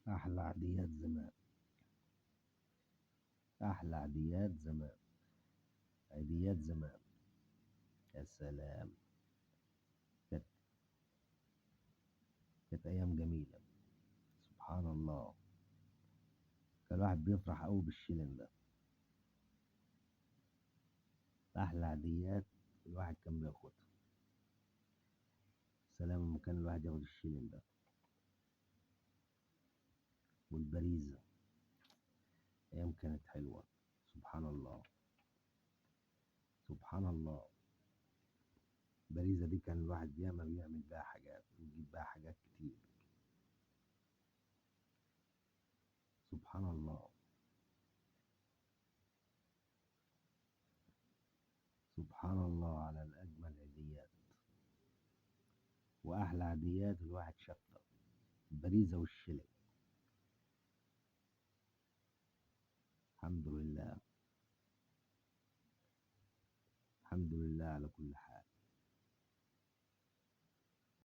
أحلى عيديات زمان، أحلى عيديات زمان، عيديات زمان. يا سلام، كانت كانت أيام جميلة. سبحان الله، كان الواحد بيفرح أوي بالشيلن ده. أحلى عيديات الواحد كان بياخدها. سلام لما كان الواحد ياخد الشيلن ده والبريزة. أيام كانت حلوة. سبحان الله، سبحان الله. البريزة دي كان الواحد ياما بيعمل بيها حاجات ويجيب بيها حاجات كتير. سبحان الله، سبحان الله على الأجمل عيديات وأحلى عيديات الواحد شافها، البريزة والشلل. الحمد لله، الحمد لله على كل حال.